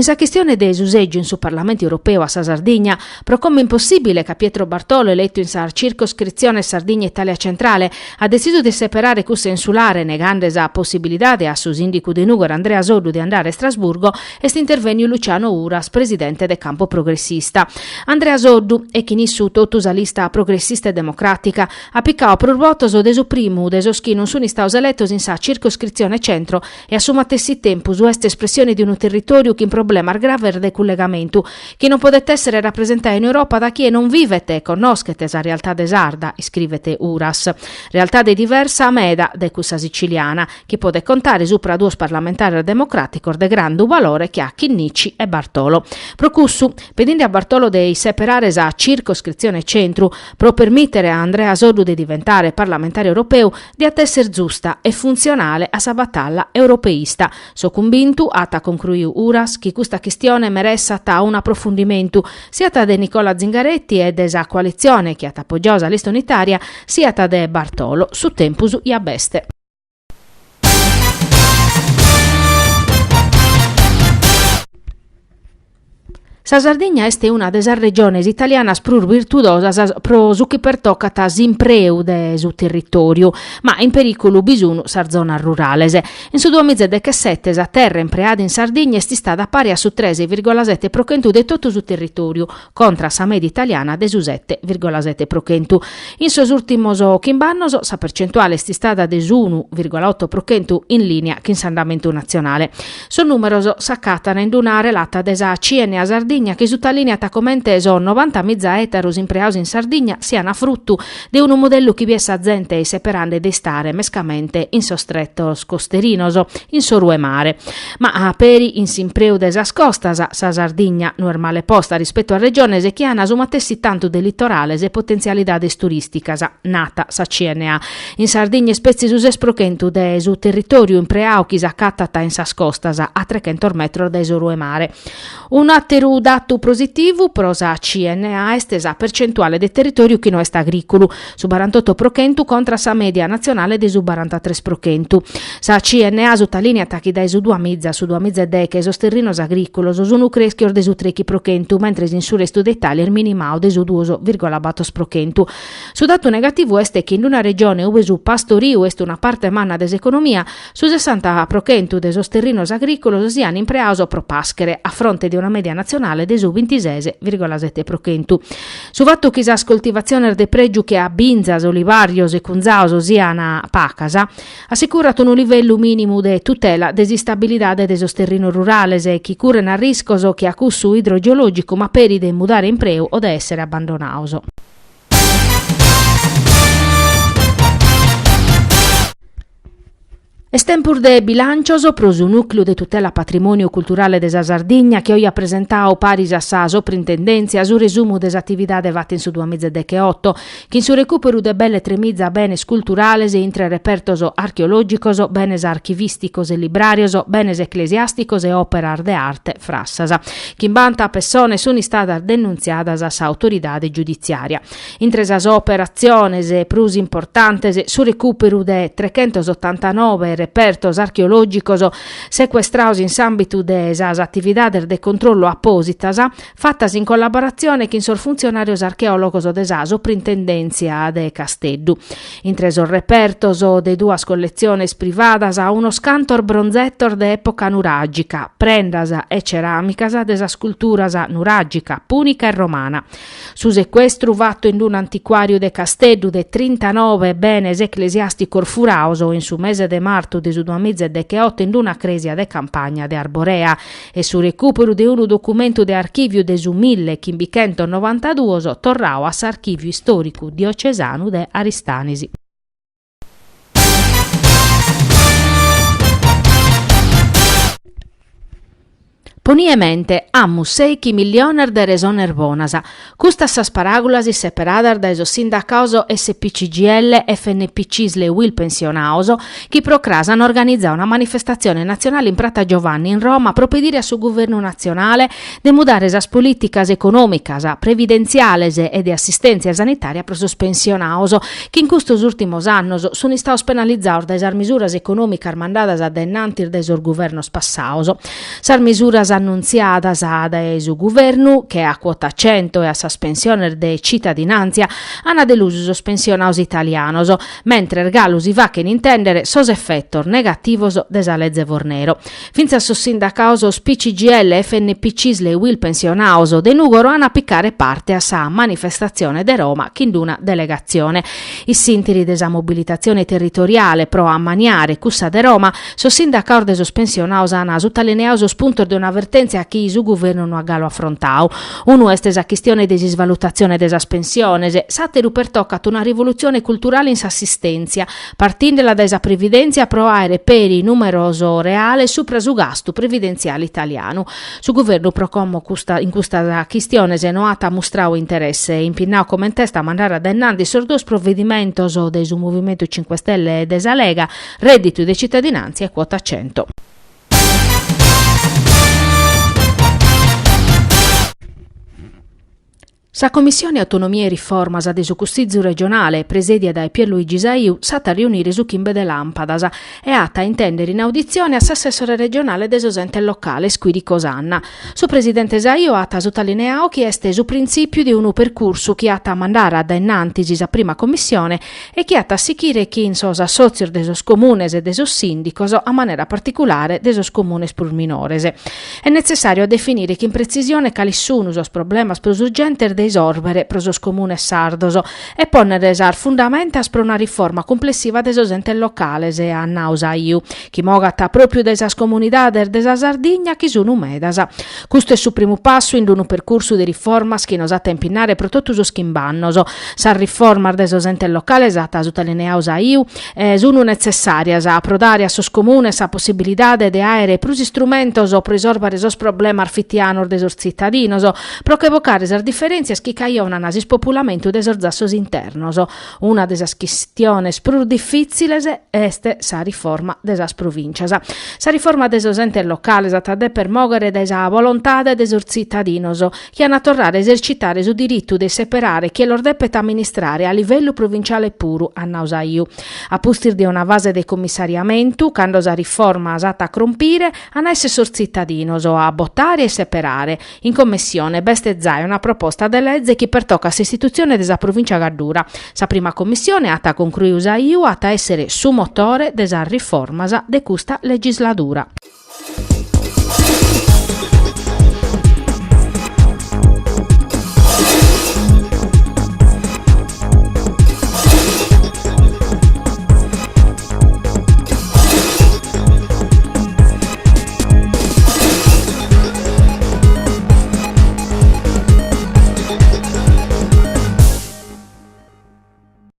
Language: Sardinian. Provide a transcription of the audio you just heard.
In sa chistione de su sègiu in su Parlamentu Europeu a sa Sardigna, pro como impossìbile ca Pietro Bartolo, eletu in sa circoscritzione Sardigna Itàlia Centrale, at detzisu de seperare cussa insulare negande sa possibilidade a su sìndicu de Nùgoro Andrea Soddu de andare a Istrasburgo, est intervènniu Luciano Uras, presidente de Campo Progressista. Andrea Soddu, e chin issu totu sa lista progressista e democràtica, at picau prus votos de su primu de sos chi non sunt istados eletos in sa circoscritzione Centro e a su matessi tempus est espressione de unu territòriu chin problemas graves de cullegamentu, chi non podet èssere rapresentadu in Europa da chie non vivet e connoschet sa realtade sarda, iscrivet Uras. Realtade diversa meda de cussa siciliana, chi podet contare supra duos parlamentares democràticos de grandu valore che a Chinnici e Bartolo. Pro cussu, pedinde a Bartolo de isseperare sa circoscritzione Centru pro permìtere a Andrea Soddu de diventare parlamentare europeu, diat èssere zusta e funtzionale a sa batalla europeista. So cumbintu, at concruiu Uras, chi custa chistione meressat un'aprofundimentu, siat de Nicola Zingaretti e de sa coalitzione chi at apogiadu sa lista unitària, siat de Bartolo. Su tempus ja b'est. Sa Sardigna est una de sas regiones italianas prus virtudosas pro su chi pertocat s'impreu de su territòriu, ma in perìculu bi sun sas zonas rurales. In su duamiza e dechesete sa terra impreada in Sardigna est istada pari a su tres virgola sete pro chentu de totu su territòriu, contra a sa mèdia italiana de su sete virgola sete pro chentu. In sos ùrtimos chimb'annos sa percentuale est istada de s'unu virgola oto pro chentu in lìnia chin s'andamentu natzionale. Sos nùmeros s'acatan in una relata de sa CNA Sardigna chi sutalìniat comente sos novantamiza ètaros impreados in Sardigna sian frutu de unu modellu chi biet sa zente isseperande de istare mescamente in sos tretos costerinos, in s'oru 'e mare. Ma peri in s'impreu de sas costas, sa Sardigna no est male posta rispetu a regiones chi an su matessi tantu de litorales e potentzialidades turìsticas, nat sa CNA. In Sardigna est petzi su ses pro chentu de su territòriu impreadu chi s'acatat in sas costas, a trechentos metros dae s'oru 'e mare. Un'àteru datu positivu pro sa CNA est sa percentuale de territòriu chi no est agrìculu, su barantoto pro chentu contra sa mèdia natzionale de su barantatres pro chentu. Sa CNA sutalìniat chi dae su duamiza a su duamiza e deghe sos terrinos agrìculos sunt crèschios de su trechi pro chentu, mentres in su restu de Itàlia est minimadu de su duos vìrgola bator pro chentu. Su datu negativu est chi in una regione ue su pastoriu est una parte manna de s'economia, Su sessanta pro chentu de sos terrinos agrìculos sian impreados pro pàschere, a fronte de una mèdia natzionale de su bintises vìrgola sete pro chentu. Su fatu chi sas coltivatziones de prègiu che a binzas, olivàrios e cunzados sian pacas, assicurat unu livellu mìnimu de tutela de s'istabilidade de sos terrinos rurales, chi curren arriscos che a cussu idrogeològicu ma peri de mudare impreu o de èssere abbandonados. Est tempus de bilàncios pro su Nùcleu de Tutela Patrimòniu Culturale de sa Sardigna chi oje at presentadu paris a sa Soprintendèntzia su resumu de s'atividade fata in su duamiza e decheoto, chin su recùperu de belle tremiza benes culturales intre repertos archeològicos, benes archivìsticos e libràrios, benes eclesiàsticos e òperas de arte frassas. Chimbanta pessones sunt istadas denuntziadas a s'autoridade giuditziària. Intre sas operatziones prus importantes su recùperu de trechentosotantanove repertos archeològicos secuestrados in s'àmbitu de sas atividades de controllu apòsitas fatas in collaboratzione chin sos funtzionàrios archeòlogos de sa Soprintendèntzia de Casteddu. Intre sos repertos de duas colletziones privadas unos cantos bronzetos de època nuràgica, prendas e ceràmicas de sas culturas nuràgica, pùnica e romana. Su secuestru fatu in un'anticuàriu de Casteddu de trintanove benes eclesiàsticos furados in su mese de martu de su duamiza e decheoto in una crèsia de campagna de Arborea e su recùperu de unu documentu de archìviu de su millechimbichentonovantaduos torradu a s'Archìviu Istòricu Diocesanu de Aristanis. Ponie mente, amus sèichi milliones de resones bonas. Custas sas paràgulas isseperadas dae sos sindacados SP CGIL, FNP Cisl e Uil pensionados, chi pro cras an organizadu una manifestatzione natzionale in Prata Giovanni in Roma pro pedire a su guvernu natzionale de mudare sas polìticas econòmicas, previdentziales e de assistèntzia sanitària pro sos pensionados, chi in custos ùrtimos annos sunt istados penalizados dae sas misuras econòmicas mandadas a dae innantis dae sos guvernos passados. Sas misuras. annuntziadas dae su guvernu, che a quota cento e a sas pensiones de citadinàntzia, ant delusu sos pensionados italianos, mentres galu si faghen intèndere sos efetos negativos de sa leze Fornero. Fintzas sos sindacados PCGL, FNP Cisl e Uil Pensionados de Nùgoro an a picare parte a sa manifestatzione de Roma chin d'una delegatzione. In s'ìnteri de sa mobilitatzione territoriale pro ammaniare cussa de Roma, sos sindacados de sos pensionados an sutalineadu sos puntos de un'avertèntzia chi su guvernu no at galu afrontadu. Unu est sa chistione de s'isvalutatzione de sas pensiones, s'àteru pertocat una rivolutzione culturale in s'assistèntzia, partindela dae sa previdèntzia pro àere peri nùmeros reales supra su gastu previdentziale italianu. Su guvernu pro como custa in custas chistiones no at mustradu interesse, impinnadu comente est a mandare a dae innantis sos duos provedimentos de su Movimentu Cinque Stelle e de sa Lega, rèdditu de citadinàntzia e quota cento. Sa Commissione Autonomia e Riformas de su Cussizu Regionale, presèdia dae Pierluigi Saiu, s'at a riunire su chimbe de làmpadas e at a intèndere in auditzione a s'assessore regionale de sos entes locales Quirico Sanna. Su presidente Saiu at sutalineadu chi est su printzìpiu de unu percursu chi at a mandare a dae in antis sa prima commissione e chi at a sighire chin sos assòtzios de sos comunes e de sos sìndicos, a manera particulare de sos comunes prus minores. Est netzessàriu a definire chin pretzisione cales sun sos problemas prus urgentes de isòrbere pro sos comunes sardos e pònnere sas fundamentas pro una riforma cumplessiva de sos entes locales, at nadu Saiu, chi mogat pròpiu dae sas comunidades de sa Sardigna chi sun medas. Custu est su primu passu in unu percursu de riformas chi nos at a impinnare pro totu sos chimb'annos. Sas riformas de sos entes locales, at sutalineadu Saiu, sun netzessàrias pro dare a sos comunes sa possibilidade de àere prus istrumentos pro isòrbere sos problemas fitianos de sos tzitadinos, pro che bocare sas diferèntzias chi cajonan s'ispopulamentu de sos zassos internos. Una de sas chistiones prus difìtziles est sa riforma de sas provìntzias. Sa riforma de sos entes locales at a dèpere mòghere dae sa volontade de sos tzitadinos, chi an a torrare a esercitare su diritu de seperare chie los depet amministrare a livellu provinciale puru, at nau Saiu. A pustis de una fase de commissariamentu, cando sa riforma s'at a crompire, an a èssere sos tzitadinos a botare e seperare. In commissione b'est zai una proposta de leze chi pertocat s'istitutzione de sa Provìncia Gaddura. Sa prima commissione, at concruiu Saiu, at a èssere su motore de sas riformas de custa legisladura.